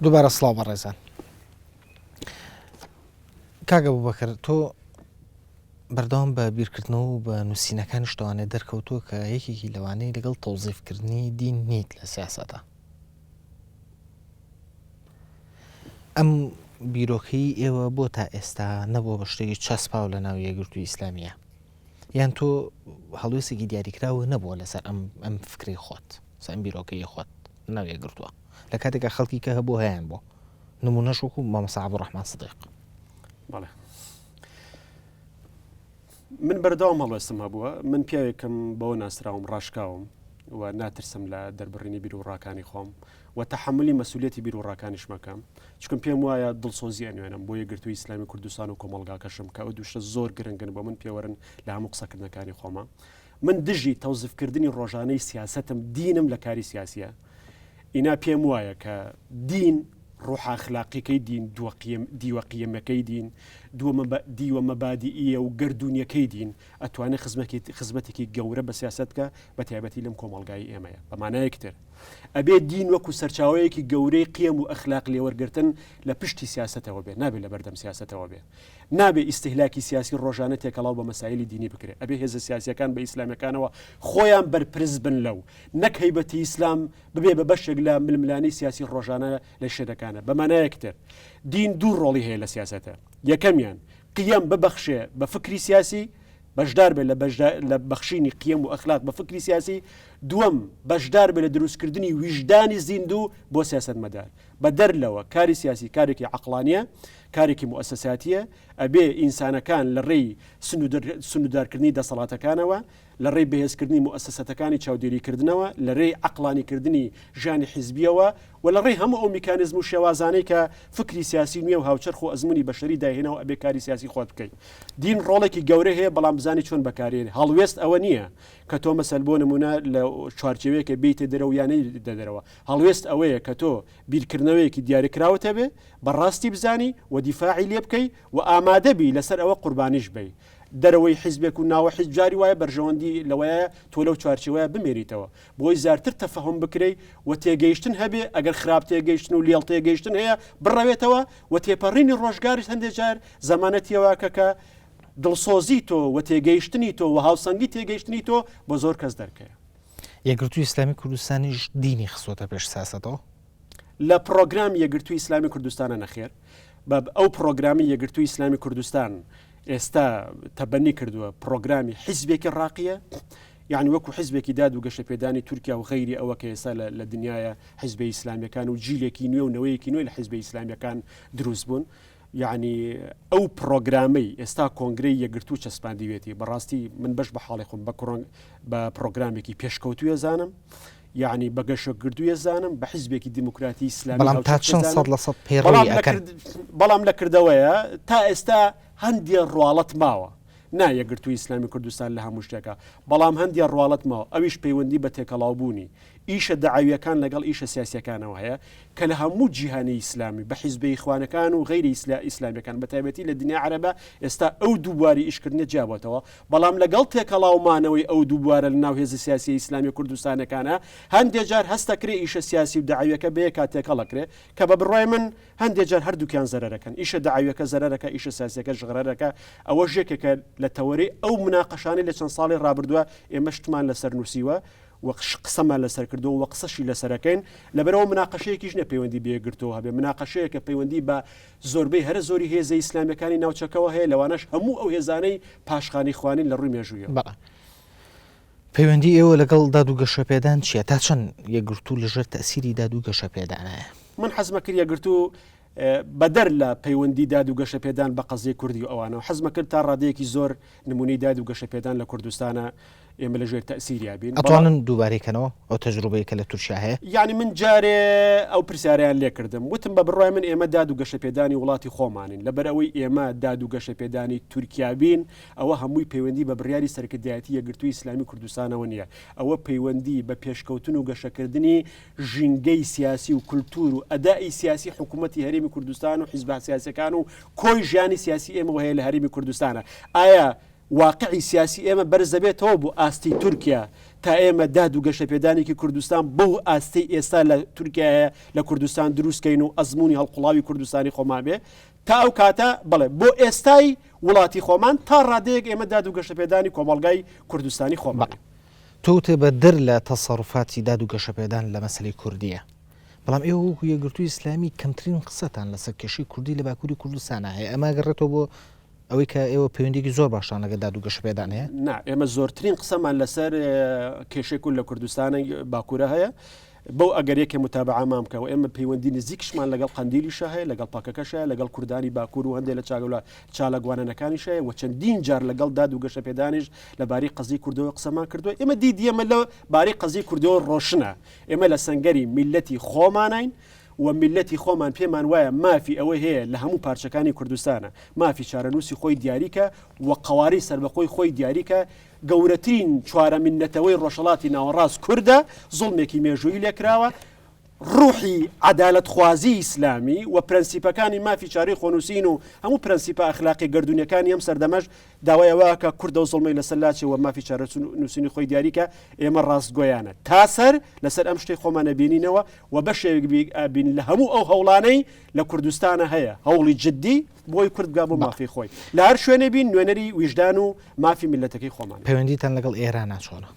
دووبارە سڵاو بەڕێزان. کاک ئەبوبەکر تۆ بەردەوام بە بیرکردنەوە و بە نووسینەکانیش تەوانێت دەرکەوتووە کە یەکێکی لەوانەی لەگەڵ تەوزیفکردنی دین نیت لە سیاسەتە. ئەم بیرۆکەی ئێوە بۆ تا ئێستا نەبووە بە شتێکی چەسپاو لە ناو یەکگرتووی ئیسلامیە؟ یان تۆ هەڵوێستێکی دیاریکراوە نەبووە لەسەر ئەم ئەم فکرەی خۆت سەر ئەم بیرۆکەی خۆت ناو یەکگرتووە لە کاتێکا خەڵکی کە هەبوو هەیان بۆ نمونەش وەکو مامۆستا عەبدولڕەحمان سدیق. بەڵێ من بەردەوام هەڵوێستم هەبووە من پیاوێکم بەوە ناسراوم ڕاشکاوم و ناترسم لە دەربڕینی بیر و ڕاکانی خۆم و تەحملی مەسوولەتی بیر و ڕاکانیشمەکەم چکم پێم وایە دڵسۆزی ئەنوێنم بۆ یەکگرتووی ئیسلامی کوردستان و کۆمەڵگاکەشم کە ئەو دوشتە زۆر گرنگن بۆ من پێوەرن لە هەموو قسەکردنەکانی خۆمە من دژی تەوزیفکردنی ڕۆژانەی سیاسەتم دینم لە کاری سیاسیە ئینا پێم وایە کە دین ڕوحە ئەخلاقیەکەی دین دیوە قیەمەکەی دین دیوە مەبادیئیە و گەردوونیەکەی دین ئەتوانێت خزمەتێکی گەورە بە سیاسەت بکە بە تایبەتی لەم کۆمەڵگای ئێمەیە بە مانایەکی تر ئەبێ دین وەکو سەرچاوەیەکی گەورەی قیەم و ئەخلاق لێوەرگرتن لە پشتی سیاسەتەوە بێ نابێت لە بەردەم سیاسەتەوە بێ نابێ ئیستهلاکی سیاسی ڕۆژانە تێکەڵاو بە مەسایلی دینی بکرێ ئەبێ هێزە سیاسیەکان بە ئیسلامیەکانەوە خۆیان بەرپرس بن لەو نەک هەیبەتی ئیسلام ببێ بە بەشێک لە ململانێی سیاسی ڕۆژانە لە شوێنەکانە. بە مانایەکی تر دین دوو ڕۆڵی هەیە لە سیاسەتە، یەکەمیان قیەم ببەخشێ بە فکری سیاسی، بەشدار بێ لە بەخشینی قیەم و ئەخلاق بە فکری سیاسی، دووەم بەشدار بێ لە دروستکردنی ویژدانی زیندوو بۆ سیاسەتمەدار. بەدەر لەوە کاری سیاسی کارێکی عەقڵانییە، کارێکی موئەسەساتییە، ئەبێ ئینسانەکان لە ڕێی سنووردارکردنی دەسەڵاتەکانەوە، لە ڕێی بەهێزکردنی موئەسەسەتەکانی چاودێریکردنەوە، لە رێی عەقڵانیکردنی ژیانی حیزبییەوە و لە ڕێی هەموو ئەو میکانیزم و شێوازانەی کە فکری سیاسی نوێ و هاوچەرخ و ئەزموونی بەشەری دایهێناوە ئەبێ کاری سیاسی خۆت بکەی. دین ڕۆڵێکی گەورەی هەیە بەڵام بزانی چۆن بەکارێنی. هەڵوێست ئەوە نییە کە تۆ مەسەل بۆ نموونە لە چوارچێوەیەکە بێیتە دەرەوە یا نەیتە دەرەوە. هەڵوێست ئەوەیە کە تۆ بیرکردنەوەیەکی دیاریکراوت هەبێ، بە ڕاستی بزانی و دیفاعی لێ بکەی و ئامادە بی لەسەر ئەوە قوربانیش بەی. دەرەوەی حیزبێک و ناوە حیزب جاری وایە بەرژەوەندی لەوەیە تۆ لەو چوارچێوەیە بمێنیتەوە بۆی زیاتر تەفەهوم بکرێی و تێگەیشتن هەبێ ئەگەر خراپ تێگەیشتن و لێڵ تێگەیشتن هەیە بڕەوێتەوە و تێپەڕینی ڕۆژگاریش هەندێک جار زەمانەتیەوەکە کە دڵسۆزی تۆ و تێگەیشتنی تۆ و هاوسەنگی تێگەیشتنی تۆ بۆ زۆر کەس دەرکەیە. یەکگرتووی ئیسلامی کوردستانیش دینی خستۆتە پێش سیاسەتەوە؟ لە پڕۆگرامی یەکگرتووی ئیسلامی کوردستانە نەخێر بە ئەو پڕۆگرامی یەکگرتووی ئیسلامی کوردستان ئێستا تەبەنی کردووە پڕۆگرامی حیزبێکی ڕاقیە یعنی وەکو حیزبێکی داد و گەشەپێدانی تورکیا و غەیری ئەوە کە ئێستا لە دنیاە حیزبە ئیسلامیەکان و جیلێکی نوێ و نەوەیەکی نوێ لە حیزبە ئیسلامیەکان دروست بوون یعنی ئەو پڕۆگرامەی ئێستا کۆنگرەی یەکگرتوو چەسپاندیوێتی بەڕاستی من بەش بە حاڵی خۆم بە کۆنگ بە پڕۆگرامێکی پێشکەوتوویە زانم یەعنی بە گەشەکردوویە زانم بە حیزبێکی دیموکراتی ئیسلامی بەڵام تا چەند سەد لە سەد پەیڕەوی ئەکەن؟ بەڵام لە کردەوەیە تا ئێستا هەندێ ڕواڵەت ماوە نا یەکگرتووی ئیسلامی کوردستان لە هەموو شتێکا بەڵام هەندێ ڕواڵەت ماوە ئەویش پەیوەندی بە تێکەڵاوبوونی ئیشە دەعەویەکان لەگەڵ ئیشە سیاسیەکانەوە هەیە کە لە هەموو جیهانی ئیسلامی بە حیزبە ئیخوانەکان و غەیری ئیسلامیەکان بە تایبەتی لە دنیا عەرەبە ئێستا ئەو دوو بواری ئیشکردنە جیابۆتەوە بەڵام لەگەڵ تێکەڵاو مانەوەی ئەو دوو بوارە لە ناو هێزە سیاسیە ئیسلامیە کوردستانەکانە هەندێ جار هەستەکرێ ئیشە سیاسی و دەعەویەکە بەیەکا تێکەڵەکرێ کە بە بڕوای من هەندێ جار هەردووکیان زەرەرەکەن ئیشە دەعەویەکە زەرەرەکە ئیشە سیاسیەکەش غەرەرەکە ئەوەش یەکێکە لە تەوەرەی ئەو مناقەشانەی لە چەند ساڵی ڕابردووە ئێمە شتمان لەسەر نووسیوە و قسەمان لەسەر کردووە و قسەشی لەسەرەکەین لەبەرەوە مناقەشەیەکیش نیە پەیوەندی بە یەکگرتووە هەبێ مناقەشەیەکە پەیوەندی بە زۆربەی هەرە زۆری هێزە ئیسلامیەکانی ناوچەکەوە هەیە لەوانەش هەموو ئەو هێزانەی پاشخانی خوانین لە ڕووی مێژوویەوە. بەڵێ. پەیوەندی ئێوە لەگەڵ داد و گەشەپێدان چییە؟ تا چەند یەکگرتوو لەژێر تەئسیری داد و گەشەپێدانایە؟ من حەزمە کرد یەکگرتوو بەدەر لە پەیوەندی داد و گەشەپێدان بە قەزیەی کوردی و ئەوانەوە حەزمە کرد تا ڕادەیەکی زۆر نمونەی داد و گەشەپێدان لە کوردستانە ئێمە لە ژێر تەئسیریا بین. ئەتوانن دووبارەی کەنەوە ئەو تەجروبەی کە لە تورکیا هەیە؟ یانی من جارێ ئەو پرسیارەیان لێ کردم وتم بە بڕوای من ئێمە داد و گەشەپێدانی وڵاتی خۆمانین لەبەر ئەوەی ئێمە داد و گەشەپێدانی تورکیا بین ئەوە هەمووی پەیوەندی بە بڕیاری سەرکردایەتی یەکگرتووی ئیسلامی کوردستانەوە نییە ئەوە پەیوەندی بە پێشکەوتن و گەشەکردنی ژینگەی سیاسی و کولتوور و ئەدائی سیاسی حکوومەتی هەرێمی کوردستان و حیزبە سیاسیەکان و کۆی ژیانی سیاسی ئێمەوە هەیە لە هەرێمی کوردستانە. ئایا واقعی سیاسی ئێمە بەرز دەبێتەوە بۆ ئاستی تورکیا؟ تا ئێمە داد و گەشەپێدانێکی کوردستان بەو ئاستەی ئێستا لە تورکیایە لە کوردستان دروست کەین و ئەزموونی هەڵقوڵاوی کوردستانی خۆمان بێ تا ئەو کاتە بڵێ بۆ ئێستای وڵاتی خۆمان تا ڕادەیەک ئێمە داد و گەشەپێدانی کۆمەڵگای کوردستانی خۆمان. تۆ وتت بە دەر لە تەسەروفاتی داد و گەشەپێدان لە مەسەلەی کوردییە، بەڵام ئێوە وەکوو یەکگرتووی ئیسلامی کەمترین قسەتان لەسەر کێشەی کوردی لە باکووری کوردستانا هەیە، ئەمە ئەگەڕێتەوە بۆ ئەوەی کە ئێوە پەیوەندیەکی زۆر باشتان لەگەڵ داد و گەشەپێدان هەیە؟ نا، ئێمە زۆرترین قسەمان لەسەر کێشەی کورد لە کوردستانی باکوورە هەیە. بەو ئەگەرەیە کە متابعەمان بکە و ئێمە پەیوەندی نزیکشمان لەگەڵ قەندیلیشە هەیە، لەگەڵ پەکەکەش هەیە، لەگەڵ کوردانی باکوور و هەندێک لە چاگەلە چالاکوانەکانیش هەیە و چەندین جار لەگەڵ داد و گەشەپێدانیش لەبارەی قەزیی کوردەوە قسەمان کردووە. ئێمە دیدی ئێمە لە بارەی قەزیی کوردەوە ڕۆشنە. ئێمە لە سەنگەری میللەتی خۆمانین و میللەتی خۆمان پێمان وایە مافی ئەوەی هەیە لە هەموو پارچەکانی کوردستانە مافی چارەنووسی خۆی دیاریکە و قەوارەی سەربەخۆی خۆی دیاریکە، گەورەترین چوارەمین نەتەوەی ڕۆژهەڵاتی ناوەڕاست کوردە، زوڵمێکی مێژوویی لێکراوە، ڕوحی عەدالەتخوازی ئیسلامی و پرەنسیپەکانی مافی چارەی خۆنووسین و هەموو پرەنسیپە ئەخلاقیە گەردوونیەکانی ئەم سەردەمەش داوای ئەوە ئەکا کورد ئەو زوڵمەی لەسەر لاچێ و مافی چارەنووسینی خۆی دیاریکا، ئێمە ڕاستگۆیانە تا سەر لەسەر ئەم شتەی خۆمان ئەبینینەوە و بەشێک ئەبین لە هەموو ئەو هەوڵانەی لە کوردستانە هەیە، هەوڵی جدی بۆی کورد بگا بۆ مافی خۆی لە هەر شوێنێ بین نوێنەری ویژدان و مافی میللەتەکەی خۆمانین. پەیوەندیتان لەگەڵ ئێرانا چۆنە؟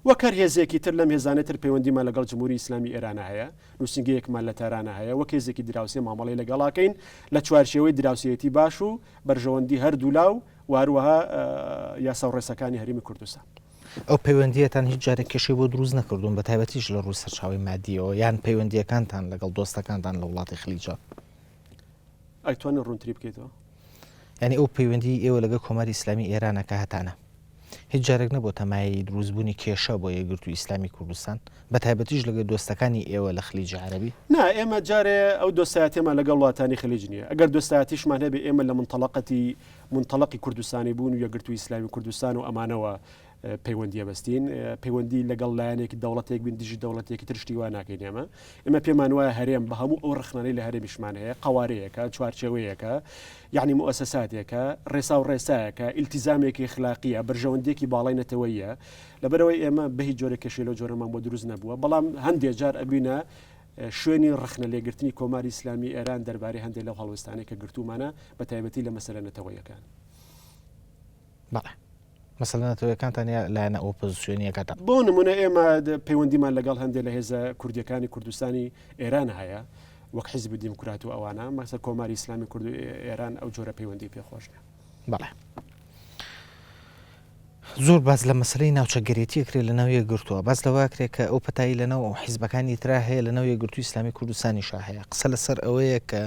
وەک هەر هێزێکی تر لەم هێزانەی تر پەیوەندیمان لەگەڵ جمهوری ئیسلامی ئێرانا هەیە، نووسینگەیەکمان لە تارانا هەیە، وەک هێزێکی دراوسێ مامەڵەی لەگەڵاکەین لە چوارچێوەی دراوسێیەتی باش و بەرژەوەندی هەردوولا و و هەروەها یاسا و ڕێساکانی هەرێمی کوردستان. ئەو پەیوەندییەتان هیچ جارێک کێشەی بۆ دروست نەکردوون بە تایبەتیش لە ڕووی سەرچاوەی مادییەوە یان پەیوەندییەکانتان لەگەڵ دۆستەکانتان لە وڵاتی خلیجا؟ ئەتوانی ڕوونتری بکەیتەوە؟ یانی ئەو پەیوەندیی ئێوە لەگەڵ کۆماری ئیسلامیی ئێرانە کە هەتانە هیچ جارێک نەبۆتە مایەی دروستبوونی کێشە بۆ یەکگرتووی ئیسلامی کوردستان، بە تایبەتیش لەگەل دۆستەکانی ئێوە لە خلیجی عەرەبی؟ نا، ئێمە جارێ ئەو دۆستایەتیەمان لەگەڵ وڵاتانی خلیج نییە. ئەگەر دۆستایەتیشمان هەبێ ئێمە لە مونتەڵەقەتی مونتەڵەقی کوردستانی بوون و یەکگرتووی ئیسلامی کوردستان و ئەمانەوە پەیوەندیە بەستین. پەیوەندی لەگەڵ لایەنێکی دەوڵەتێک بین دژی دەوڵەتێکی تر شتی وا ناکەین ئێمە. ئێمە پێمان وایە هەرێم بە هەموو ئەو ڕەخنانەی لە هەرێمیشمان هەیە، قەوارەیەکە، چوارچێوەیەکە، یەعنی موئەسەساتێکە، ڕێسا و ڕێسایەکە، ئیلتیزامێکی ئەخلاقییە، بەرژەوەندییەکی باڵای نەتەوەییە. لەبەرئەوەی ئێمە بەهیچ جۆرێک کێشەی لەو جۆرەمان بۆ دروست نەبووە، بەڵام هەندێ جار ئەبینە شوێنی ڕەخنە لێگرتنی کۆماری ئیسلامی ئێران دەربارەی هەندێ لەو هەڵوێستانەی کە گرتوومانە، بەتایبەتی لە مەسەلە نەتەوەییەکان. بەڵێ. مەسەلە نەتەوەیەکانتان یا لایەنە ئۆپۆزسیۆنییەکەتان؟ بۆ نموونە ئێمە پەیوەندیمان لەگەڵ هەندێک لە هێزە کوردییەکانی کوردستانی ئێران هەیە، وەک حیزبی دیموکرات و ئەوانە، مەسەر کۆماری ئیسلامی کورد و ئێران ئەو جۆرە پەیوەندی پێ خۆش نییە. بەڵێ. زۆر باس لە مەسەلەی ناوچەگەرێتی ئەکرێ لە ناو یەکگرتووە، باس لەوە ئەکرێ کە ئەو پەتایی لە ناو حیزبەکانی ترا هەیە لە ناو یەکگرتووی ئیسلامی کوردستانیشا هەیە. قسە لەسەر ئەوەیە کە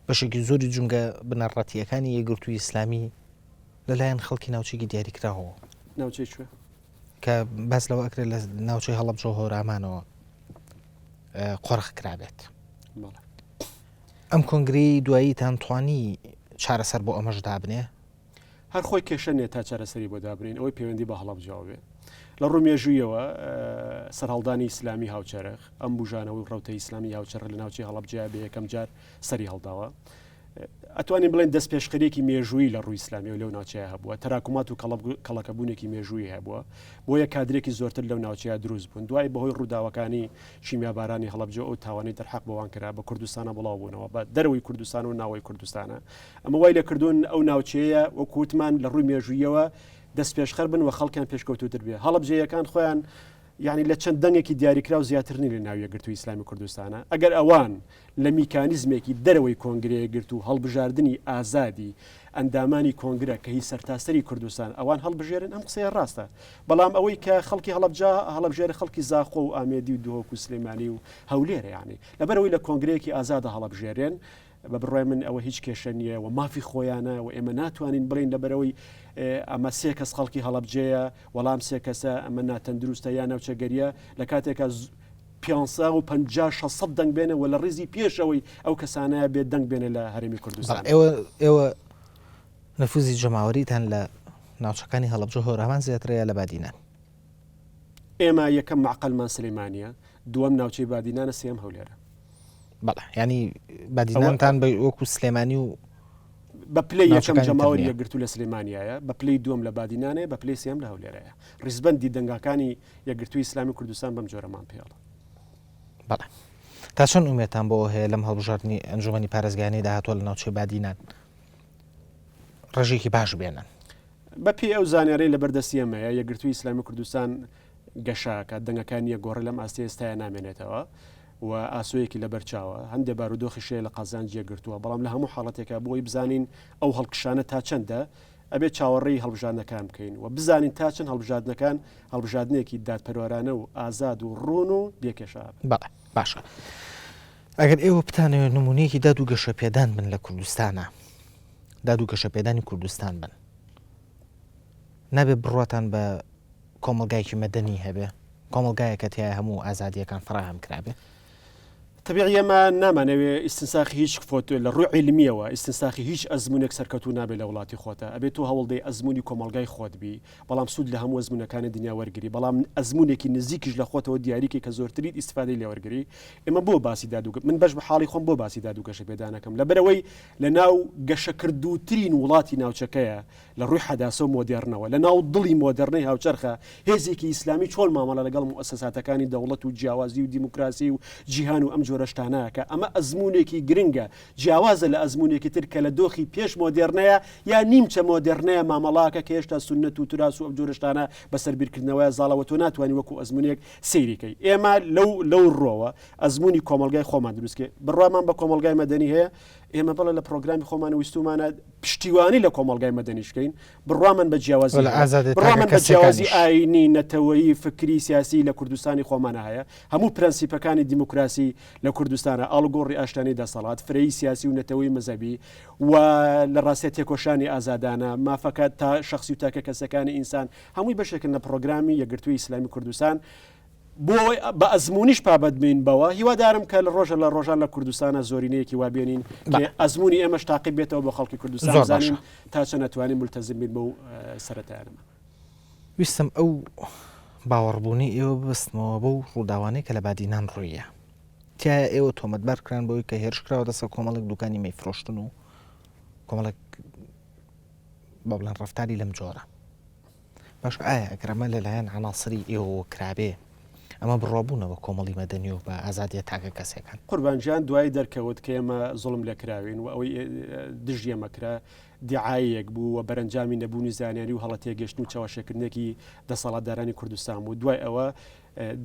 بەشێکی زۆری جومگە بنەڕەتییەکانی یەکگرتووی ئیسلامی لەلایەن خەڵکی ناوچەیەکی دیاریکراوەوە. ناوچەی کوێ؟ کە باس لەوە ئەکرێت لە ناوچەی هەڵەبجە و هەورامانەوە قۆرخ کرابێت. ئەم کۆنگرەی دواییتان توانی چارەسەر بۆ ئەمەش دابنێ؟ هەر خۆی کێشە نیە تا چارەسەری بۆ دابنین ئەوەی پەیوەندی بە هەڵەبجەوە بێ لە ڕوو مێژوویەوە سەرهەڵدانی ئیسلامی هاوچەرخ ئەم بژانەوەی ڕەوتە ئیسلامی هاوچەرخ لە ناوچەی هەڵەبجە بە یەکەم جار سەری هەڵداوە ئەتوانین بڵێین دەستپێشخەریەکی مێژوویی لە ڕووی ئیسلامیەوە لەو ناوچەیە هەبووە، تەراکومات و کەڵەکەبوونێکی مێژوویی هەبووە، بۆیە کادرێکی زۆرتر لەو ناوچەیە دروست بوون. دوای بەهۆی ڕووداوەکانی شیمیابارانی هەڵەبجە و ئەو تاوانەی دەرحەق بەوان کرا، بە کوردستانە بڵاو بوونەوە، بە دەرەوەی کوردستان و ناوەوەی کوردستانە. ئەمە وای لێکردوون ئەو ناوچەیە وەکو وتمان لە ڕووی مێژووییەوە دەستپێشخەر بن و خەڵکیان پێشکەوتووتر بێ. هەڵەبجەیەکان خۆیان یانی لە چەند دەنگێکی دیاریکراو زیاتر نین لە ناو یەکگرتووی ئیسلامی کوردستانە. ئەگەر ئەوان لە میکانیزمێکی دەرەوەی کۆنگرە یەکگرتوو هەڵبژاردنی ئازادی ئەندامانی کۆنگرە کە هی سەرتاسەری کوردستان ئەوان هەڵبژێرن ئەم قسەیە ڕاستە بەڵام ئەوەی کە خەڵکی هەڵەبجە هەڵەبژێرە خەڵکی زاخۆ و ئامێدی و دهۆک و سلێمانی و هەولێرە یانی لەبەرئەوەی لە کۆنگرەیەکی ئازادە هەڵەبژێرێن بە بڕوای من ئەوە هیچ کێشە نییە و مافی خۆیانە و ئێمە ناتوانین بڵین لەبەرەوەی ئەمە سێ کەس خەڵکی هەڵەبجەیە وەڵام سێ کەسە ئەمە ناتەندروستە یا ناوچەگەریە لە کاتێکا 550 600 دەنگ بێنە و لە ڕیزی پێشەوەی ئەو کەسانە بێ دەنگ بێنە لە هەرێمی کوردستان. ئێوە ئێوە نفوزی جەماوەریتان لە ناوچەکانی هەڵەبجە هۆرامان زیاترە یا لە بادینان؟ ئێمە یەکەم مەعقەلمان سلێمانیە، دووەم ناوچەی بادینانە، سێیەم هەولێرە. بەڵێ یانی بادینانتان بە وەکو سلێمانی و. بە پلەی یەکەم جەماوەری یەکگرتوو لە سلێمانیایە، بە پلەی دووەم لە بادینانەیە، بە پلەی سێیەم لە هەولێرەیە. ڕیزبەندی دەنگاکانی یەکگرتووی ئیسلامی کوردستان بەم جۆرەمان پێڵە. بەڵێ. تا چەند ئومێدتان بەوە هەیە لەم هەڵبژاردنی ئەنجومەنی پارێزگایانەی داهاتووە لە ناوچەی بادینان ڕێژەیەکی باش بێنن؟ بە پێی ئەو زانیارەی لەبەر دەستی ئێمەیە، یەکگرتووی ئیسلامی کوردستان گەشە ئەکات، دەنگەکانی یەکگۆڕێ لەم ئاستەی ئێستایا نامێنێتەوە و ئاسۆیەکی لەبەر چاوە. هەندێ بارودۆخیش هەیە لە قازانجی یەکگرتووە، بەڵام لە هەموو حاڵەتێکا بۆ ئەوەی بزانین ئەو هەڵکشانە تا چەندە، ئەبێ چاوەڕێی هەڵبژاردنەکان بکەین و بزانین تا چەند هەڵبژاردنەکان هەڵبژاردنێکی دادپەروەرانە و ئازاد و ڕوون و بێ کێشە ئەبن. بەڵێ باشە ئەگەر ئێوە بتانەوێت نموونەیەکی داد و گەشەپێدان بن لە کوردستانا، داد و گەشەپێدانی کوردستان بن، نابێ بڕواتان بە کۆمەڵگایەکی مەدەنی هەبێ، کۆمەڵگایەک کە تیایا هەموو ئازادییەکان فەراهەم کرابێ؟ تەبیعی ئێمە نامانەوێ ئیستنساخی هیچ فۆتۆ لە ڕووی عیلمیەوە ئیستنساخی هیچ ئەزمونێک سەرکەوتوو نابێت لە وڵاتی خۆتە ئەبێت تۆ هەوڵدەی ئەزمموی کۆمەلگای خۆت بی بەڵام سوود لە هەموو ئەزمونەکانی دنیا وەرگری بەڵام ئەزمونێکی نزیکیش لە خۆتەوە دیاریکەی کە زۆرترین ئیستفادەی لێوەرگری ئێمە بۆ باسی دادوگە من بەش بە حاڵی خۆم بۆ باسی داد و گەشە پێدانەکەم لەبەرەوەی لە ناو گەشەکردووترین وڵاتی ناوچەکەیە لە ڕووی حەداسە و مۆدێڕنەوە، لە ناو دڵی مۆدێڕنەی هاوچەرخە، هێزێکی ئیسلامی چۆن مامەڵە لەگەڵ موئەسەساتەکانی دەوڵەت و جیاوازی و دیموکراسی و جیهان و ئەم جۆرە شتانە ئەکا، ئەمە ئەزموونێکی گرنگە، جیاوازە لە ئەزموونێکی تر کە لە دۆخی پێش مۆدێڕنەیە یا نیمچە مۆدێڕنەیە مامەڵە ئەکا کە هێشتا سوننەت و توراس و ئەم جۆرە شتانە بەسەر بیرکردنەوەیا زاڵە و تۆ ناتوانی وەکوو ئەزموونێک سەیری کەی. ئێمە لەو لەو ڕووەوە ئەزموونی کۆمەڵگای خۆمان دروست کەین. بڕوامان بە کۆمەڵگای مەدەنی هەیە، ئێمە بەڵێ لە پرۆگرامی خۆمان ویستومانە پشتیوانی لە کۆمەڵگای مەدەنیش بکەین، بڕوامان بە جیاوازی هەیە، بڕوامان بە جیاوازی ئایینی، نەتەوەیی، فکری، سیاسی لە کوردستانی خۆمانا هەیە، هەموو پرەنسیپەکانی دیموکراسی لە کوردستانە، ئاڵوگۆڕی ئاشتانەی دەسەڵات، فرەیی سیاسی و نەتەوەیی مەزهەبی و لە ڕاستیا تێکۆشانی ئازادانە، مافەکە تا شەخسی و تاکەکەسەکانی ئینسان هەمووی بەشێکن لە پرۆگرامی یەکگرتووی ئیسلامی کوردستان. بۆ ئەوەی بە ئەزموونیش پابەند بین بەوە، هیوادارم کە لە ڕۆژە لە ڕۆژان لە کوردستانا زۆرینەیەکی وا بێنین کە ئەزموونی ئێمەش تاقی بێتەوە بۆ خەڵکی کوردستان زۆر باشە. بزانین تا چەند ئەتوانین مولتەزم بین بەو سەرەتایانەمان. ویستم ئەو باوەڕبوونەی ئێوە ببەستمەوە بەو ڕووداوانەی کە لە بادینان ڕووییا. تیایا ئێوە تۆمەتبار کران بەوەی کە هێرش کراوەتە سەر کۆمەڵێک دوکانی مەی فرۆشتن و کۆمەڵێک با بڵێن ڕەفتاری لەم جۆرە. باشە ئایا ئەگەر ئەمە لەلایەن عەناسری ئێوەوە کرابێ ئەمە بڕوابوونە بە کۆمەڵی مەدەنی و بە ئازادیە تاکە کەسێکان؟ قوربان گیان دوایی دەرکەوت کە ئێمە زوڵم لێکراوین و ئەوەی دژی ئێمە کرا دیعایەیەک بوو و بەرەنجامی نەبوونی زانیاری و هەڵە تێگەشتن و چەواشەکردنێکی دەسەڵاتدارانی کوردستان بوو دوای ئەوە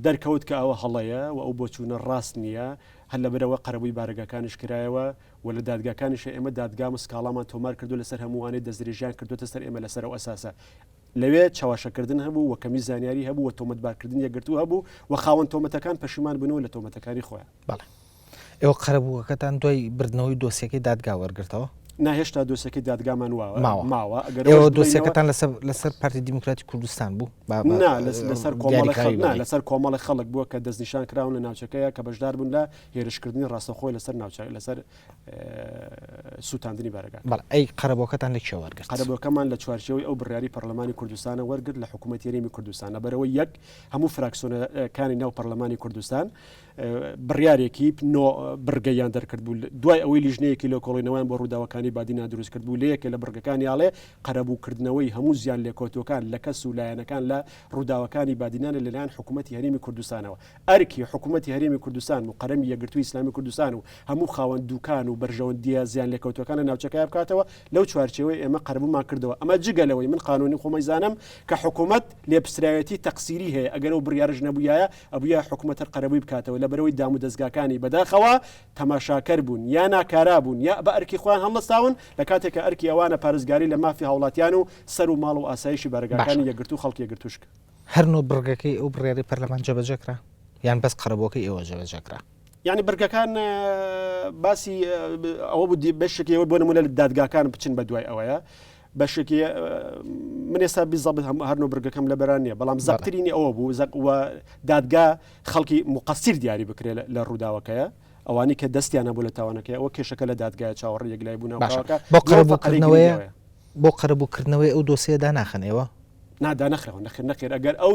دەرکەوت کە ئەوە هەڵەیە و ئەو بۆچوونە ڕاست نییە هەر لەبەرەوە قەرەبووی بارەگاکانیش کرایەوە و لە دادگاکانیشە ئێمە دادگام و سکاڵامان تۆمار کردووە لەسەر هەموو وانەی دەستدرێژیان کردووەتە سەر ئێمە لەسەر ئەو ئەساسە لەوێ چەواشەکردن هەبوو و کەمی زانیاری هەبوو و تۆمەتبارکردن یەکگرتوو هەبوو و خاوەن تۆمەتەکان پەشیمان بوونەوە لە تۆمەتەکانی خۆیان. بەڵێ. ئێوە قەرەبووەکەتان دوای بردنەوەی دۆسیەکەی دادگا وەرگرتەوە؟ نا هێشتا دۆسیەکەی دادگامان واوە ماوە. ماوە ئەگەر ئێوە ئەوەش بڵێینەوە دۆسیەکەتان لەسەر لەسەر پارتی دیموکراتی کوردستان بوو؟ با با نا لەسەر کۆمەڵێک دیاریکراوی خەڵک نا بەدەی. لەسەر کۆمەڵێک خەڵک بووە کە دەستنیشان کراون لە ناوچەکەیە کە بەشدار بوون لە هێرشکردنی ڕاستەوخۆی لەسەر ناوچە لەسەر سووتاندنی بارەگاکان. بەڵێ ئەی قەرەبووەکەتان لە کێ وەرگرت؟ قەرەبووەکەمان لە چوارچێوەی ئەو بڕیاری پەرلەمانی کوردستانە وەرگرت لە حکوومەتی هەرێمی کوردستان لەبەرئەوەی یەک هەموو فراکسیۆنەکانی ناو پەرلەمانی کوردستان بڕیارێکی نۆ بڕگەیان دەرکرد بوو دوای ئەوەی لیژنەیەکی لێکۆڵینەوەیان بۆ ڕووداوەکانی بادینان دروست کرد بوو لە یەکێ لە بڕگەکانی ئاڵێ قەرەبووکردنەوەی هەموو زیان لێکەوتووەکان لە کەس و لایەنەکان لە ڕووداوەکانی بادینانە لەلایەن حکوومەتی هەرێمی کوردستانەوە ئەرکی حکومەتی هەرێمی کوردستان و قەرەمی یەکگرتووی ئیسلامی کوردستان و هەموو خاوەن دوکان و بەرژەوەندییە زیانلێکەوتووەکان لە ناوچەکەیا بکاتەوە، لەو چوارچێوەی ئێمە قەرەبوومان کردەوە، ئەمە جگە لەوەی من قانوونی خۆمەی زانم کە حکومەت لێپسراوێتی تەقسیری هەیە، ئەگەر ئەو بڕیارەش نەبوویایە ئەبوویایە حکومەت هەر قەرەبووی بکاتەوە، لەبەرئەوەی دامودەزگاکانی بەداخەوە تەماشاکەر بوون یا ناکارا بوون یا بە ئەرکی خۆیان هەڵنەستاون، لە کاتێکا ئەرکی ئەوانە پارێزگاری لە مافی هاوڵاتیان و سەر و ماڵ و ئاسایشی باشە. بارەگاکانی یەکگرتوو خەڵکی یەکگرتووش کە. هەر نۆ بڕگەکەی ئەو بڕیارەی پەرلەمان جێبەجێ کرا یان بەس قەرەبووەکەی ئێوە جێبەجێ کرا؟ یانی بڕگەکان باسی ئەوە بوو بەشێکی ئەوە بۆ نمونە لە دادگاکان بچن بە دوای ئەوەیە بەشێکی من ئێستا بیزەبت هەموو هەر نۆ بڕگەکەم لە بەران نییە بەڵام زەقترینی ئەوە بوو زەق و دادگا خەڵکی مقەسیر دیاری بکرێت لە ڕووداوەکەیە ئەوانی کە دەستیان هەبوو لە تاوانەکەی ئەوە کێشەکە لە دادگایە چاوەڕێ یەکلای بوونەوە باشە بۆ قەرەبووکردنەوەی بۆ قەرەبووکردنەوەی ئەو دۆسیە داناخەن ئێوە؟ نا دانەخراوە نەخێر نەخێر ئەگەر ئەو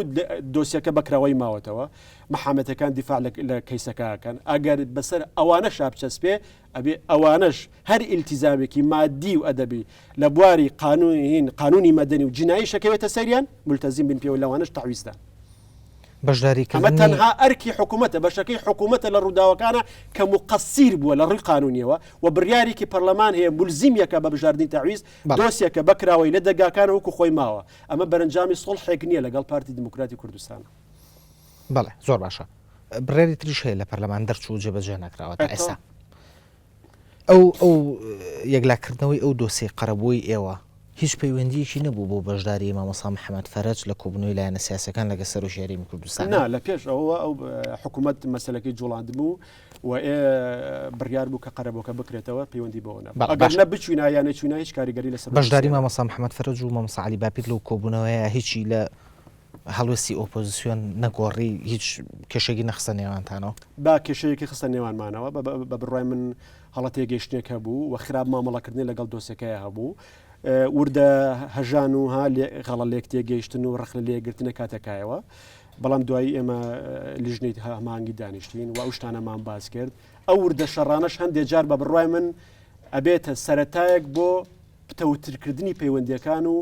دۆسیەکە بەکراوەی ماوەتەوە محامەتەکان دیفاع لە کەیسەکەکەن ئەگەر بەسەر ئەوانە شابچەسپێ ئەبێ ئەوانەش هەر ئیلتیزامێکی مادی و ئەدەبی لە بواری قانونین قانونی مەدەنی و جنایی شەکەوێتە سەریان ملتەزیم بن پێوە لەوانەش تەعویزدان. بەشداری ئەمە تەنها ئەرکی حکوومەتە بەشەکەی حکوومەتە لە ڕووداوەکانە کە مقەسیر بووە لە ڕووی قانونیەوە و بڕیارێکی پەرلەمان هەیە ملزیمیەکە بە بژاردنی تەعویز دۆسیەکە بەکراوەی لە دەرگاکان وەکو خۆی ماوە ئەمە بەرەنجامی سوڵحێک نییە لەگەڵ پارتی دیموکراتی کوردستان. بەڵێ زۆر باشە بڕیاری تریش هەیە لە پەرلەمان دەرچوو جێبەجێ نەکراوە تا ئێستا ئەو ئەو یەکلاکردنەوەی ئەو دۆسیەی قەرەبووی ئێوە هیچ پەیوەندیەکی نەبوو بۆ بەشداری مامۆستا محەمەد فەرەج لە کۆبوونەوەی لایەنە سیاسەکان لەگە سەرۆکی هەرێمی کوردستان؟ نا لە پێش ئەوە ئەو حکوومەت مەسەلەکەی جوڵاندبوو و ئێ بڕیار بوو کە قەرەبووەکە بکرێتەوە پەیوەندی بەوە نەبوو بەڵێ ئەگەر باشە نە بچووینا یا نەچووینا هیچ کاریگەری لەسەر بەشداری دۆسیە مامۆستا محەمەد فەرەج و مامۆستا عەلی باپیر لەو کۆبوونەوەیە هیچی لە هەڵوێستی ئۆپۆزسیۆن نەگۆڕی هیچ کێشەیەکی نەخستە نێوانتانەوە؟ با کێشەیەکی خستە نێوانمانەوە بە بڕوای من هەڵە تێگەیشتنێک هەبوو و خراپ مامەڵەکردنی لەگەڵ دۆسەکەی هەبوو وردە هەژان و ها غەڵە لێک تێگەیشتن و ڕخنە لێگرتنە کاتەکایەوە بەڵام دوایی ئێمە لیژنەی هەمانگی دانیشتین و ئەو شتانەمان باس کرد ئەو وردە شەڕانەش هەندێک جار بە بڕوای من ئەبێتە سەتایەک بۆ پتەوترکردنی پەیوەندییەکان و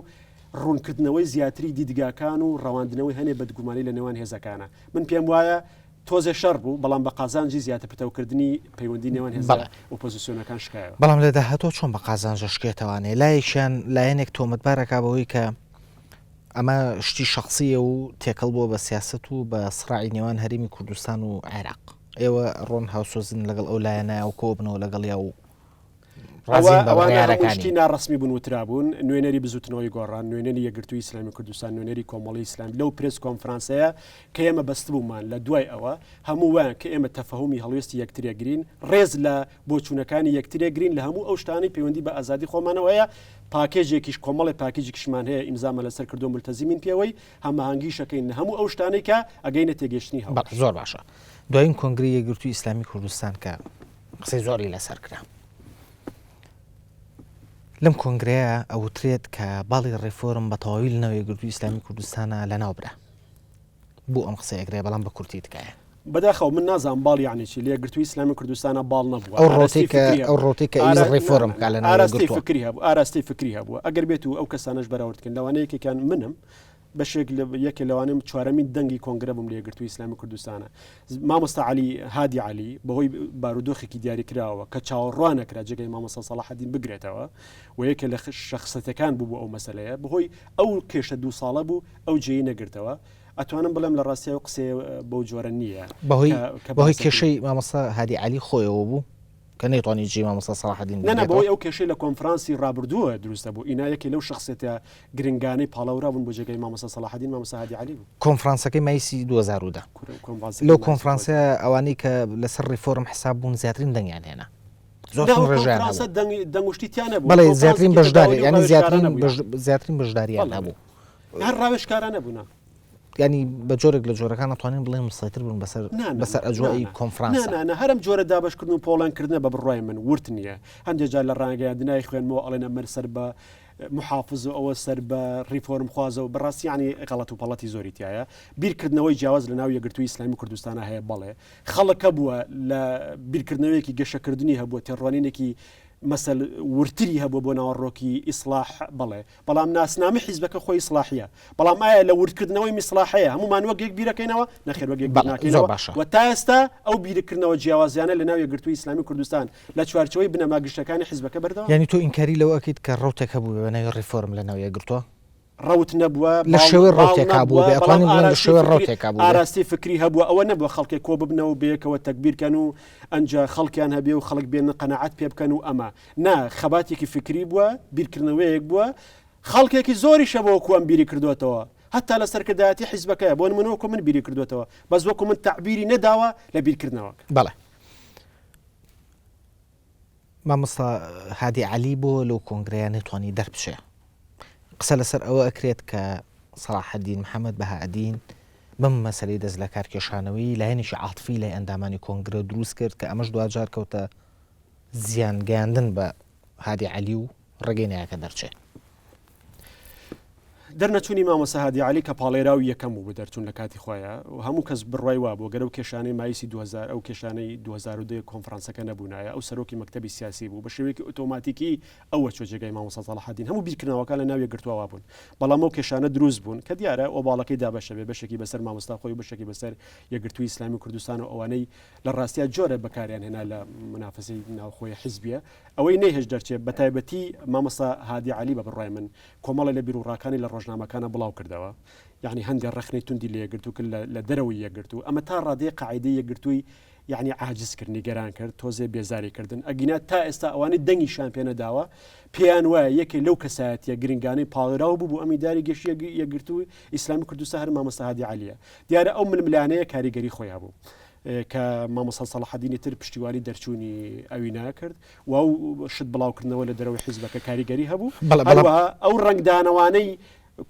ڕوونکردنەوەی زیاتری دیدگاکان و ڕەواندنەوەی هەنێ بەدگومانی لە نێوان هێزەکانە. من پێم وایە تۆزێ شەڕ بوو، بەڵام بە قازانجی زیاتر پتەوکردنی پەیوەندی نێوان هێزە بەڵێ. ئۆپۆزسیۆنەکان شکایەوە. بەڵام لە داهاتوو چۆن بە قازانج ئەشکێتەوانێ؟ لایەکیان لایەنێک تۆمەتبار ئەکا بەوەی کە ئەمە شتی شەخسییە و تێکەڵ بووە بە سیاسەت و بە سڕاعی نێوان هەرێمی کوردستان و عێراق. ئێوە ڕۆن هاوسۆزن لەگەڵ ئەو لایەنە و کۆبنەوە لەگەڵیا و ڕازین بە بڕیارەکانی. شتی ناڕەسمی بوون وترابوون، نوێنەری بزوتنەوەی گۆڕان، نوێنەری یەکگرتووی ئیسلامی کوردستان، نوێنەری کۆمەڵی ئیسلامی لەو پرێس کۆنفرانسەیە کە ئێمە بەستبوومان لە دوای ئەوە هەموو وایان کە ئێمە تەفەهومی هەڵوێستی یەکترێگرین، ڕێز لە بۆچوونەکانی یەکترێگرین لە هەموو ئەو شتانەی پەیوەندی بە ئازادی خۆمانەوە هەیە، پاکێجێکیش کۆمەڵێ پاکێجێکیشمان هەیە ئیمزامان لەسەر کردووە مولتەزیمین پێوەی، هەماهەنگیش ئەکەین لە هەموو ئەو شتانەی کە ئەگەینە تێگەیشتنی هاوبەش. بەڵێ زۆر باشە. دوایین کۆنگرەی یەکگرتووی ئیسلامی کوردستان کە قسەی زۆری لەسەر کرا. لەم کۆنگرەیە ئەوترێت کە باڵی ڕێفۆرم بە تەواوی لە ناو یەکگرتووی ئیسلامی کوردستانە لەناو برا. بۆ ئەم قسەیە کرێ بەڵام بە کورتی تکایە. بەداخەوە من نازانم باڵ یعنی چی لە یەکگرتووی ئیسلامی کوردستانە باڵ نەبووە ئەو ڕۆتەی کە ئەو ڕۆتەی کە ئەویست ڕێفۆرم بکا لە ناو ئاراستەی یەکگرتووە. فکری هەبوو ئاراستەی فکری هەبووە ئەگەر بێت و ئەو کەسانەش بەراورد کەن لەوانەیە یەکێکیان منم بەشێک لە یەکێ لەوانەیە چوارەمین دەنگی کۆنگرە بووم لە یەکگرتووی ئیسلامی کوردستانە مامۆستا عەلی هادی عەلی بەهۆی بارودۆخێکی دیاریکراوە کە چاوەڕوان نەکرا جێگای مامۆستا سەڵاحەدین بگرێتەوە و یەکێ لە شەخسەتەکان بوو بۆ ئەو مەسەلەیە بەهۆی ئەو کێشە دوو ساڵە بوو ئەو جێی نەگرتەوە ئەتوانم بڵێم لە ڕاستیەوە قسەیە بەو جۆرە نییە بەهۆی بەهۆی کێشەی مامۆستا هادی عەلی خۆیەوە بوو کە نەیتوانی جێی مامۆستا سەڵاحەدین نا نا بەهۆی ئەو کێشەی لە کۆنفرانسی ڕابردووە دروستە بوو ئینا یەکێ لەو شەخسێتە گرنگانەی پاڵاورا بوون بۆ جێگای مامۆستا سەڵاحەدین مامۆستا هادی عەلی بوو. کۆنفرانسەکەی مایسی 2010 لەو کۆنفرانسە ئەوانەی کە لەسەر ڕیفۆرم حساب بوون زیاترین دەنگیان هێنا زۆرترین ڕێژەیان هەبوو. دەنگ و شتی تیا نەبوو بەڵێ زیاترین بەشداری یانی زیاترین زیاترین بەشداریان هەبوو. هەر ڕاوێژکارانە بوونە. یانی بە جۆرێک لە جۆرەکان ئەتوانین بڵێین مسەیتر بوون بەسەر بەسەر ئەجوای کۆنفرانسا. نا نا هەر ئەم جۆرە دابەشکردن و پۆڵێنکردنە بە بڕوای من ورد نییە. هەندێک جار لە ڕاگەیاندنای خوێنمەوە ئەڵێن ئەمە سەر بە محافز و ئەوە سەر بە ڕیفۆرمخوازە و بەڕاستی یانی غەڵەت و پەڵەتی زۆری تایە. بیرکردنەوەی جیاواز لە ناو یەکگرتووی ئیسلامی کوردستانا هەیە بەڵێ. خەڵک هەبووە لە بیرکردنەوەیەکی گەشەکردنی هەبووە تێڕوانینێکی مەسەل وردتری هەبووە بۆ ناوەڕۆکی ئیسڵاح بەڵێ. بەڵام ناسنامەی حیزبەکە خۆی ئیسڵاحییە. بەڵام ئایا لە وردکردنەوەی میسڵاحەیە هەموومان وەک یەک بیرەکەینەوە؟ نەخێر وەک یەک بیر بەڵێ زۆر ناکەینەوە باشە. و تا ئێستا ئەو بیرکردنەوە جیاوازیانە لە ناو یەکگرتووی ئیسلامی کوردستان لە چوارچێوەی بنەما گشتەکانی حیزبەکە بەردەوامە. یانی تۆ ئینکاری لەوە ئەکەیت کە ڕەوتێک هەبووبێ بە ناوی ڕیفۆرم لە ناو یەکگرتووە؟ ڕەوت نەبووە، لە باڵ شێوەی باڵ ڕەوتێکا نەبووە، بووبێ، بەڵام ئەتوانین بڵێین لە ئاراستەی شێوەی فکری ڕەوتێکا بووبێ. ئاراستەی فکری هەبووە، ئەوە نەبووە خەڵکێک کۆ ببنەوە و بەیەکەوە تەگبیر کەن و ئەنجا خەڵکیان هەبێ و خەڵک بێنن قەناعەت پێ بکەن و ئەمە. نا، خەباتێکی فکری بووە، بیرکردنەوەیەک بووە، خەڵکێکی زۆریش هەبووە وەکو ئەم بیری کردۆتەوە، هەتا لە سەرکردایەتی حیزبەکەیە، بۆ نموونە وەکو من بیری کردۆتەوە، بەس وەکو من تەعبیری نەداوە لە بیرکردنەوەکە. بەڵێ. مامۆستا هادی عەلی بۆ لەو کۆنگرەیە نەیتوانی دەربچێ؟ قسە لەسەر ئەوە ئەکرێت کە سەڵاحەدین محەمەد بەهائەدین بەم مەسەلەی دەست لەکارکێشانەوەی لایەنێکی عاتفی لای ئەندامانی کۆنگرە دروست کرد کە ئەمەش دواجار کەوتە زیان گەیاندن بە هادی عەلی و ڕێگەی نایە کە دەرچێ. دەرنەچوونی مامۆستا هادی عەلی کە پاڵێراوی یەکەم بوو بۆ دەرچوون لە کاتی خۆیا و هەموو کەس بڕوای وابوو گەر ئەو کێشانەی مایسی 2000 ئەو کێشانەی 2010 کۆنفرانسەکە نەبوونایە ئەو سەرۆکی مەکتەبی سیاسی بوو بە شێوەیەکی ئۆتۆماتیکی ئەوە چوە جێگای مامۆستا سەڵاحەدین هەموو بیرکردنەوەکان لە ناو یەکگرتووە وابوون بەڵام ئەو کێشانە دروست بوون کە دیارە ئۆباڵەکەی دابەشە بێ بەشێکی بەسەر مامۆستا خۆی و بەشێکی بەسەر یەکگرتووی ئیسلامی و کوردستان و ئەوانەی لە ڕاستیا جۆرە بەکاریان هێنا لە منافەسەی ناوخۆی حیزبیە ئەوەی نەیهێشت دەرچێ بەتایبەتی مامۆستا هادی عەلی بە بڕوای من کۆمەڵێ لە بیروڕاکانی لە ڕۆژنامەکانا بڵاو کردەوە یەعنی هەندێ ڕەخنەی توندی لە یەکگرتوو کرد لە دەرەوەی یەکگرتوو ئەمە تا ڕادەیەک قاعیدەی یەکگرتووی یەعنی عاجز کرد نیگەران کرد تۆزێ بێزاری کردن ئەگینا تا ئێستا ئەوانەی دەنگیشیان پێ نەداوە پێیان وایە یەکێ لەو کەسایەتیە گرنگانەی پاڵێراو بوو بۆ ئەمینداری گشتی یەکگرتووی ئیسلامی کوردستان هەر مامۆستا هادی عەلیە دیارە ئەو ململانێیە کاریگەری خۆی هەبوو کە مامۆستا سەڵاحەدینی تر پشتیوانی دەرچوونی ئەوی ناکرد و ئەو شت بڵاوکردنەوە لە دەرەوەی حیزبەکە کاریگەری هەبوو هەروەها ئەو ڕەنگدانەوانەی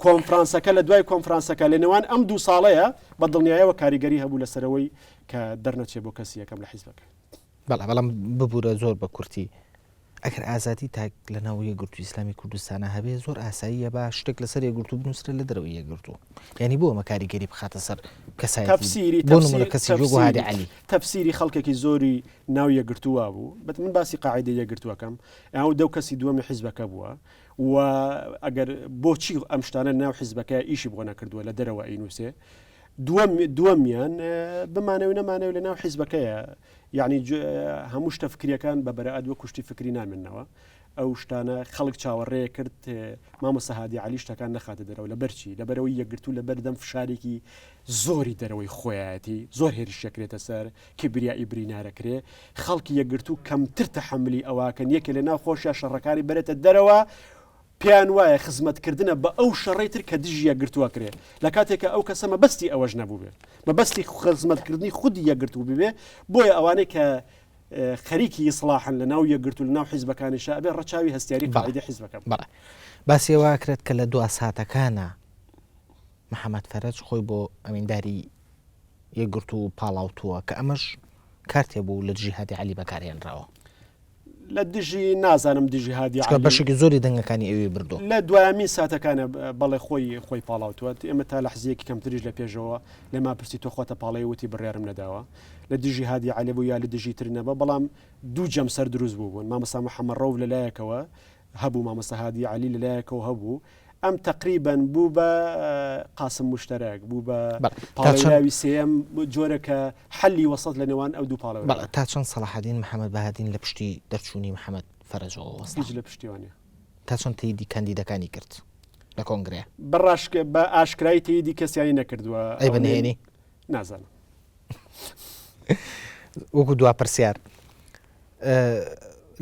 کۆنفرانسەکە لە دوای کۆنفرانسەکە لە نێوان ئەم دوو ساڵەیە بە دڵنیایەوە کاریگەری هەبوو لەسەرەوەی کە دەرنەچێ بۆ کەسی یەکەم لە حیزبەکە. بەڵێ بەڵام ببورە زۆر بە کورتی ئەگەر ئازادی تاک لە ناو یەکگرتوو ئیسلامی کوردستانە هەبێ زۆر ئاساییە با شتێک لەسەر یەکگرتوو بنووسرێت لە دەرەوەی یەکگرتوو یعنی بۆ ئەمە کاریگەری بخاتە سەر کەسایەتی تەفسیری بۆ نمونە کەسی وەکو هادی عەلی تەفسیری خەڵکێکی زۆری ناو یەکگرتوو وابوو بەت من باسی قاعیدەی یەکگرتووەکەم ئەو دەو کەسی دووەمی حیزبەکە بووە و ئەگەر بۆچی ئەم شتانە ناو حیزبەکە ئیشی بۆ نەکردووە لە دەرەوە ئەینووسێ دووەم دووەمیان بمانەوە نەمانەوە لە ناو حیزبەکەیە یعنی هەموو شتە فکریەکان بە بەرەئەت وەکو شتی فکری نامێنەوە ئەو شتانە خەڵک چاوەڕێ کرد مامۆستا هادی عەلی شتەکان نەخاتە دەرەوە لەبەرچی لەبەرەوەی یەکگرتوو لەبەردەم فشارێکی زۆری دەرەوەی خۆیەتی زۆر هێرش دەکرێتە سەر کیبریائی برینارەکرێ خەڵکی یەکگرتوو کەمتر تەحەملی ئەوەکەن یەکێ لە ناو خۆشیا شەڕەکانی بەرێتە دەرەوە پێیان وایە خزمەتکردنە بە ئەو شەڕەی تر کە دژی یەکگرتوو ئەکرێ لە کاتێکا ئەو کەسە مەبەستی ئەوەش نەبووبێ مەبەستی خزمەتکردنی خودی یەکگرتوو ببێ بۆیە ئەوانەی کە خەریکی ئیسڵاحن لە ناو یەکگرتوو لە ناو حیزبەکانیشا ئەبێ ڕەچاوی هەستیاری قاعیدەی حیزبەکە بکەن. بەڵێ باسی ئەوە ئەکرێت کە لە دوا ساتەکانا محەمەد فەرەج خۆی بۆ ئەمینداری یەکگرتوو پاڵاوتووە کە ئەمەش کارتێ بوو لە دژی هادی عەلی بەکارهێنراوە. لە دژی نازانم دژی هادی چونکە بەشێکی زۆری دەنگەکانی ئەوی بردووە. لە دوایەمین ساتەکانە بەڵێ خۆی خۆی پاڵاوتووە ئێمە تا لەحزەیەکی کەمتریش لە پێشەوە لێمان پرسی تۆ خۆتە پاڵێی وتی بڕیارم نەداوە لە دژی هادی عەلی بوو یا لە دژی تر نەبە بەڵام دوو جەمسەر دروست بوو بوون مامۆستا محەممەد ڕەوف لە لایەکەوە هەبوو مامۆستا هادی عەلی لە لایەکەوە هەبوو ئەم تەقریبەن بوو بە قاسم موشتەرەک بوو بە پاڵێوراوی سێیەم جۆرە کە حەلی وەسەت لە نێوان ئەو دوو پاڵێوراوە. تا چەند سەڵاحەدین محەمەد بەهادین لە پشتی دەرچوونی محەمەد فەرەجەوە وەستا؟ هیچ لە پشتیەوە نیە. تا چەند تەییدی کاندیدەکانی کرد لە کۆنگرەیە؟ بە ئاشکرایی تەییدی کەسیانی نەکردووە. ئەی بە نهێنی؟ نازانم. وەکو دوا پرسیار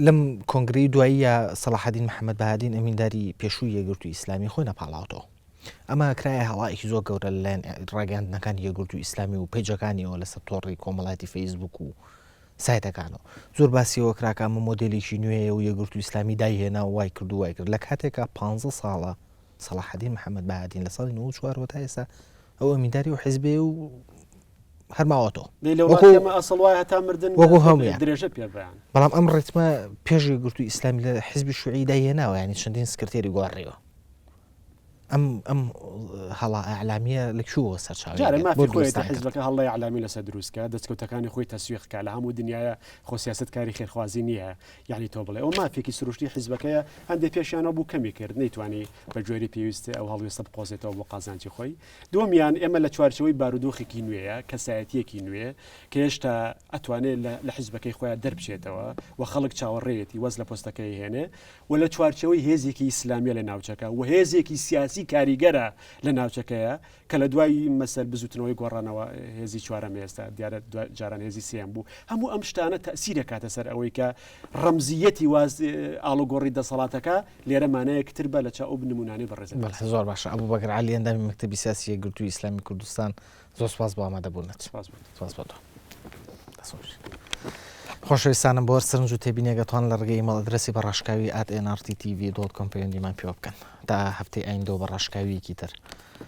لەم کۆنگرەی دواییە سەڵاحەدین محەممەد بەهادین ئەمینداری پێشووی یەکگرتووی ئیسلامی خۆی نەپاڵاوتەوە. ئەمە کرایە هەڵایەکی زۆر گەورە لەلایەن ڕاگەیاندنەکانی یەکگرتووی ئیسلامی و پەیجەکانیەوە لەسەر تۆڕی کۆمەڵایەتی فەیسبوک و سایتەکانەوە. زۆر باسی ئەوە کرا کە ئەمە مۆدێلێکی نوێیە و یەکگرتووی ئیسلامی دایهێنا و وای کرد و وای کرد لە کاتێکا 15 ساڵە سەڵاحەدین محەممەد بەهادین لە ساڵی 94 ەوە تا ئێستا ئەو ئەمینداری و حیزبەیە و هەر ماوەتەوە. دەی لە وڵاتی ئێمە ئەسڵ وایە هەتا مردن وەکو هەموویان درێژە پێ بەیان. بەڵام ئەم ڕیتمە پێش یەکگرتووی ئیسلامی لە حیزبی شوعی دایهێناوە یانی چەندین سکرتێری گۆڕیوە. ئەم ئەم هەڵا ئەعلامیە لە کوێوە سەرچاوەی جارێ مافی خۆیەتی حیزبەکە هەڵەی ئەعلامی لەسەر دروست کە دەستکەوتەکانی خۆی تەسویق کا لە هەموو دنیاە خۆ سیاست کاری خێرخوازی نییە یعنی تۆ بڵێ ئەو مافێکی سروشتی حیزبەکەیە هەندێک پێشیانەوە بوو کەمی کرد نەیتوانی بە جۆری پێویست ئەو هەڵوێستە بقۆزێتەوە بۆ قازانجی خۆی دووەمیان ئێمە لە چوارچێوەی بارودۆخێکی نوێیە، کەسایەتییەکی نوێ کە هێشتا ئەتوانێ لە حیزبەکەی خۆیان دەربچێتەوە و خەڵک چاوەڕێیەتی واز لە پۆستەکەی هێنێ و لە چوارچێوەی هێزێکی ئیسلامیە لە ناوچەکە و هێزێکی سیاسی کاریگەرە لە ناوچەکەیە کە لە دوای مەسەر بزوتنەوەی گۆڕانەوە هێزی چوارەم ئێستا دیارە جاران هێزی سێیەم بوو هەموو ئەم شتانە تەسیرە کاتە سەر ئەوەی کە ڕەمزیەتی واز ئاڵوگۆڕی دەسەڵاتەکە لێرە مانایەک تر بە لە چاو ئەو نموونانەی بەڕێزت بەڵێ باس. زۆر باشە ئەبوبەکر عەلی ئەندامی مەکتەبی سیاسی یەکگرتووی ئیسلامی کوردستان زۆر سوپاس بۆ ئامادەبوونت. سوپاس بۆ تۆ. سوپاس بۆ تۆ. دەست خۆش. خۆشەویستانم بۆ هەر سەرنج و تێبینێک ئەتوان لە ڕێگەی ئیمەڵ ئەدرەسی بە ڕاشکاوی at nrt tv dot com پەیوەندیمان پێوە بکەن. تا هەفتەی ئایندە و بە ڕاشکاوییەکی تر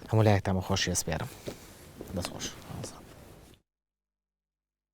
هەموو لایەکتان بە خۆشی ئەسپێرم. دەست خۆش.